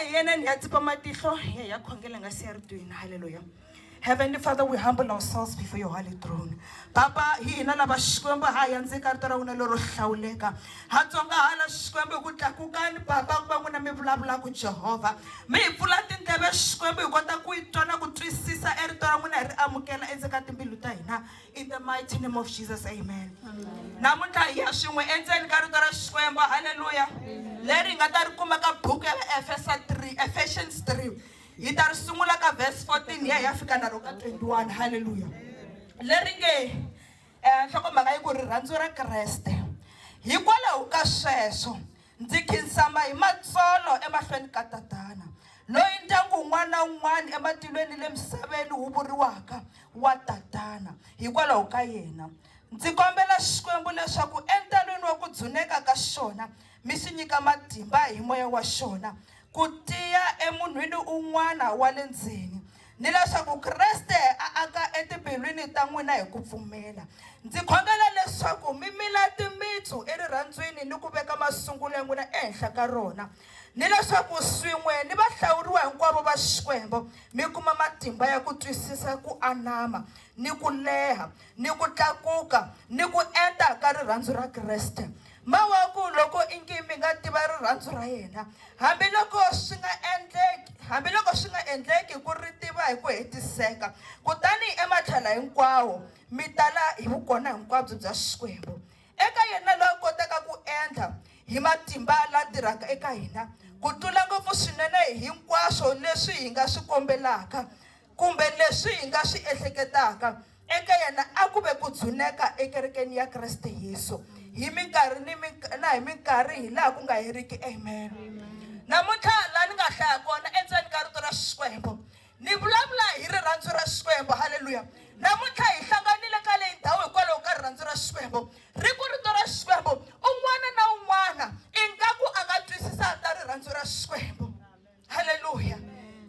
hi yeneni hi ya tsipa matihlo hi ya hi ya khongela hi nga siya ritweni. Halleluya. Heavenly Father, we humble ourselves before your holy throne. Papa, hi hina lava Xikwembu ha ya ndzi ka rito ra wena lero hlawuleka. Ha tsongahala Xikwembu hi ku tlakukani Papa ku va n'wina mi vulavulaka Jehovha. Mi hi pfula tindleve Xikwembu hi kota ku yi twa na ku twisisa e rito ra n'wina hi ri amukela endzeni ka timbilu ta hina. In the mighty name of Jesus, amen. Namuntlha hi ya swin'we endzeni ka rito ra Xikwembu, haleluya. Leri hi nga ta ri kuma ka buku ya Efesa 3, Ephesians 3. Hi ta ri sungula ka verse 14 hi ya hi ya fika na ro ka 21, haleluya. Leri nge nhlokomhaka yi ku rirhandzu ra Kreste. Hikwalaho ka sweswo ndzi khinsama hi matsolo emahlweni ka Tatana, loyi ndyangu wun'wana na wun'wana ematilweni ni le misaveni wu vuriwaka wa Tatana, hikwalaho ka yena. Ndzi kombela Xikwembu leswaku entalweni wa ku dzuneka ka xona mi xi nyika matimba hi moya wa xona ku tiya emunhwini un'wana wa le ndzeni, ni leswaku Kreste a aka etimbilwini ta n'wina hi ku pfumela. Ndzi khongela leswaku mi mila timitsu erirhandzwini ni ku veka masungulo ya n'wina ehenhla ka rona, ni leswaku swin'we ni vahlawuriwa hinkwavo va Xikwembu mi kuma matimba ya ku twisisa ku anama ni ku leha ni ku tlakuka ni ku enta ka rirhandzu ra Kreste. Mawaku loko ingi mi nga tiva rirhandzu ra yena, hambiloko swi nga endleki, hambiloko swi nga endleki ku ri tiva hi ku hetiseka, kutani ematlhelo hinkwawo mi tala hi vukona hinkwabyo bya Xikwembu. Eka yena loyi a kotaka ku endla hi matimba la tirhaka eka hina, ku tlula ngopfu swinene hinkwaswo leswi hi nga swi kombelaka kumbe leswi hi nga swi ehleketaka, Eka yena a ku ve ku dzuneka ekerekeni ya Kreste Yesu hi minkarhi ni na hi minkarhi hi laha ku nga heriki. Amen. Namuntlha laha ni nga hlaya kona endzeni ka rito ra Xikwembu ni vulavula hi rirhandzu ra Xikwembu. Haleluya. Namuntlha hi hlanganile ka leyi ndhawu hikwalaho ka rirhandzu ra Xikwembu. Ri ku rito ra Xikwembu un'wana na un'wana ingaku a nga twisisa ta rirhandzu ra Xikwembu. Haleluya.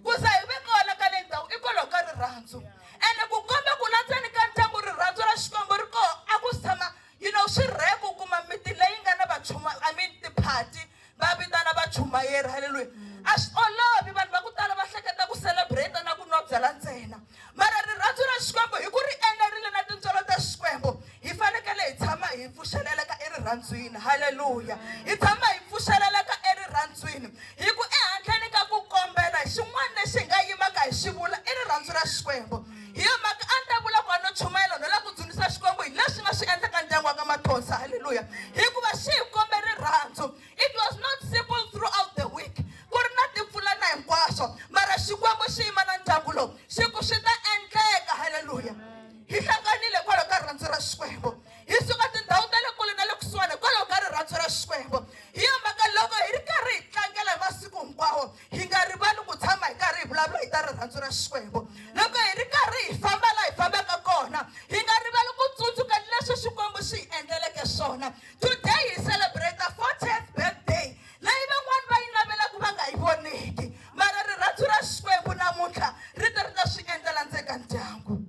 Ku za hi ve kona ka leyi ndhawu hikwalaho ka rirhandzu. Ene ku komba ku la ndzeni ka ndyangu rirhandzu ra Xikwembu ri koho a ku si tshama you know swi rare ku kuma miti leyi nga na vachuma I mean tiphati va vitana vachumayeri haleluya. A swi olovi vanhu va ku tala va hleketa ku celebrate na ku nwa byala ntsena. Mara rirhandzu ra Xikwembu hi ku ri enerile na tintswalo ta Xikwembu hi fanekele hi tshama hi pfuxeleleka erirhandzwini. Haleluya. Hi tshama hi pfuxeleleka erirhandzwini. Hi ku ehandleni ka ku kombela xin'wana lexi hi nga yimaka hi xi vula i rirhandzu ra Xikwembu. Hi yo mhaka a ni ta vula ku a no chumayela no lava ku dzunisa Xikwembu hi leswi nga swi endlaka ndyangu wa ka Mathonsi. Haleluya. Hikuva xi hi kombe rirhandzu. It was not simple throughout the week ku ri na timpfula na hinkwaswo mara Xikwembu xi yima na ndyangu lowu xi ku swi ta endleka. Haleluya. Hi hlanganile hikwalaho ka rirhandzu ra Xikwembu. Hi suka tindhawu ta le kule na le kusuhani hikwalaho ka rirhandzu ra Xikwembu. Hi yo mhaka loko hi ri karhi hi tlangela hi masiku hinkwawo hi nga rivali ku tshama hi karhi hi vulavula hi ta rirhandzu ra Xikwembu. Loko hi ri karhi hi famba laha hi fambaka kona hi nga rivali ku tsundzuka leswi Xikwembu xi hi endleleke swona. Today hi celebrate 40th birthday leyi van'wani va yi navelaka va nga yi voniki mara rirhandzu ra Xikwembu namuntlha ri ta ri ta swi endlela ndzeni ka ndyangu.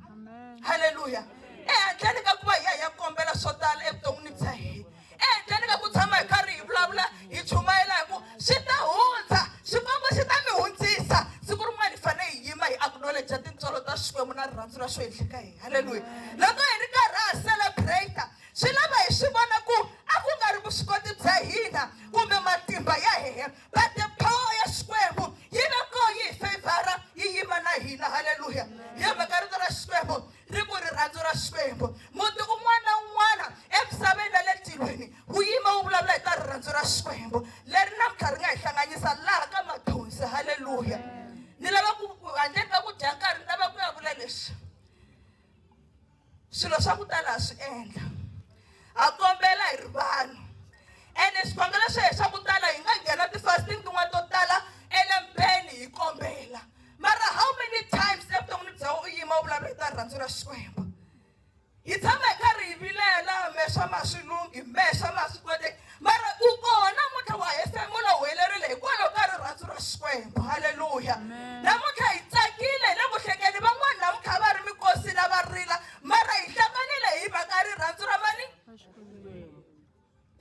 Haleluya. Ehandleni ka ku va hi ya hi ya kombela swo tala evuton'wini bya hina, ehandleni ka ku tshama hi karhi hi vulavula hi chumayela hi ku swi ta hundza, Xikwembu xi ta mi hundzisa. Siku rin'wana hi fanele hi yima hi acknowledge tintswalo ta Xikwembu na rirhandzu ra xo henhla ka hina. Haleluya. Loko hi ri karhi ha celebrate Swi lava hi swi vona ku a ku nga ri vuswikoti bya hina kumbe matimba ya hehe, but the power ya Xikwembu yi ve koho yi hi feyivhara yi yima na hina. Haleluya! Hi yo mhaka rito ra Xikwembu ri ku rirhandzu ra Xikwembu. Muti un'wana na un'wana emisaveni na le tilweni wu yima wu vulavula hi ta rirhandzu ra Xikwembu leri namuntlha ri nga hi hlanganisa laha ka Mathonsi. Haleluya! Ni lava ku handleni ka ku dya nkarhi ni lava ku ya vula leswi. Swilo swa ku tala ha swi endla. Ha kombela hi ri vanhu. Ene swikhongelo swa hina swa ku tala hi nga nghena ti-fasting tin'wana to tala elembeni hi kombela. Mara how many times evuton'wini bya wena u yima u vulavula hi ta rirhandzu ra Xikwembu? Hi tshama hi karhi hi vilela me swa ma swi lunghi, me swa ma swi koteki. Mara u kona namuntlha wa hefemula u helerile hikwalaho ka rirhandzu ra Xikwembu. Haleluya. Namuntlha hi tsakile hi le ku hlekeni van'wana namuntlha va ri mikosi na va rila mara hi hlanganile hi mhaka ya rirhandzu ra mani?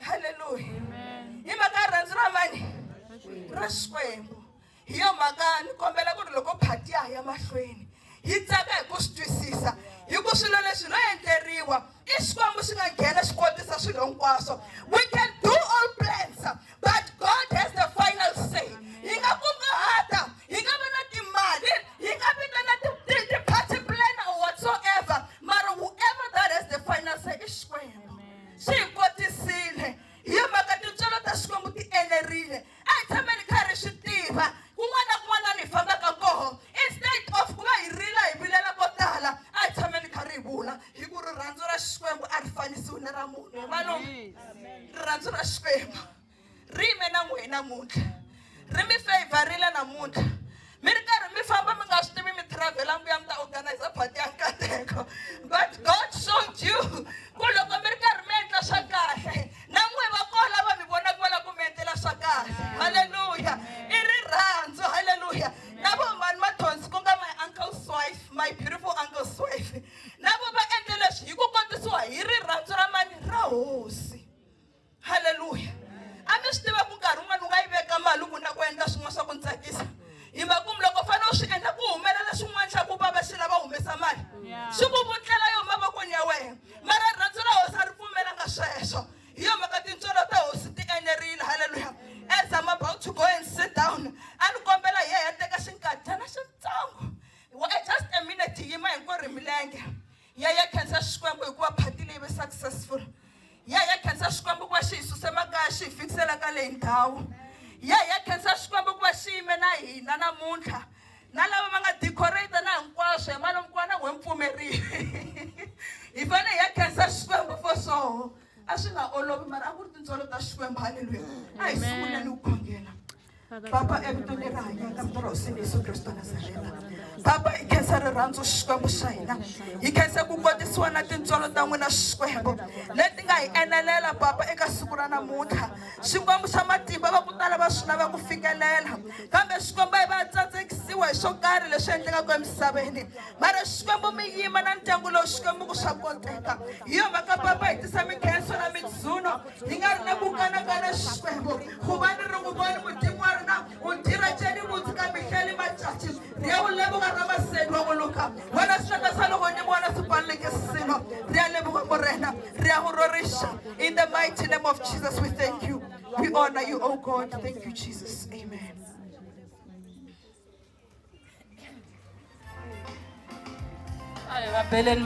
Haleluya. Hi mhaka ya rirhandzu ra mani? Ra Xikwembu. Hi yo mhaka ni kombela ku ri loko phati ya ha ya mahlweni hi tsaka hi ku swi twisisa hi ku swilo leswi no endleriwa i Xikwembu xi nga nghena xi kotisa swilo hinkwaswo. We can do all plans, but God has the final say. Hi nga kunguhata, hi nga va na timali, hi nga vitana ti-party plan or whatsoever, mara whoever that has the final say i Xikwembu. Xi hi kotisile. Hi yo mhaka tintswalo ta Xikwembu ti enerile. A hi tshameni karhi swi tiva kun'wana na kun'wana laha hi fambaka koho, instead of ku va hi rila hi vilela ko tala, a hi tshameni karhi hi vula hi ku rirhandzu ra Xikwembu a ri fanisiwi na ra munhu. Malume, rirhandzu ra Xikwembu ri yime na n'wehe namuntlha, ri mi favorile namuntlha. Mi ri karhi mi famba mi nga swi tivi, mi travel-a mi vuya mi ta organize party ya nkateko, but God showed you ku loko mi ri karhi mi endla swa kahle na n'we va kona lava mi vonaka va lava ku mi endlela swa kahle. Halleluya, i rirhandzu. Halleluya. Na vo mani Mathonsi, ku nga my uncle's wife, my beautiful uncle's wife, na vo va endle leswi hi ku kotisiwa hi rirhandzu ra mani? Ra Hosi. Halleluya. A mi swi tiva ku nkarhi wun'wana u nga yi veka mali ku na ku endla swin'wana swa ku ni tsakisa, hi makumu loko fanele u swi endla ku humelela xin'wana xa ku vava xi lava humesa mali, xi ku vutlela yo mavokweni ya wena, mara rirhandzu ra Hosi a ri pfumelanga sweswo. Hi yo mhaka tintswalo ta Hosi ti enerile. Halleluya. As I'm about to go and sit down, a ni kombela hi ya hi ya teka xinkadyana xitsongo, just a minute, yima hinkwerhu hi milenge, ya ya khensa Xikwembu hikuva phati leyi ve successful. Ya ya khensa Xikwembu ku va xi hi suse makaya xi hi fikisela ka leyi ndhawu. Ya ya khensa Xikwembu ku va xi yime na hina namuntlha, na lava va nga decorate na hinkwaswo. Hi malomukwana n'we mpfumerile, hi fanele hi ya khensa Xikwembu for swoho. A swi nga olovi, mara a ku ri tintswalo ta Xikwembu. Halleluya. A hi sunguleni ku khongela. Papa, evitweni leri hanyaka, vito ra Hosini Yesu Kristu wa Nazareta, Papa, hi khensa rirhandzu Xikwembu xa hina, hi khensa ku kotisiwa na tintswalo ta n'wina Xikwembu leti nga hi enelela, Papa, eka siku ra namuntlha. Xikwembu xa matimba, va ku tala va swi lava ku fikelela, kambe Xikwembu hi va tsandzekisiwa hi swo karhi leswi endlekaka emisaveni, mara Xikwembu mi yima na ndyangu lowu, Xikwembu, ku swa koteka. Hi yo mhaka, Papa, hi tisa mikhenso na midzuno hi nga ri na ku kanakana, Xikwembu, gobane re go bone Modimo wa rena o dira tše dibotse ka mehla le matšatši. Re ya go leboga, Ramasedi wa go loka, wena sehlaka sa legodimo, wena se palele ke selo. Re a leboga, Morena, re ya go roriša. In the mighty name of Jesus we thank you, we honor you, oh God. Thank you, Jesus. Amen. A hi va beleni.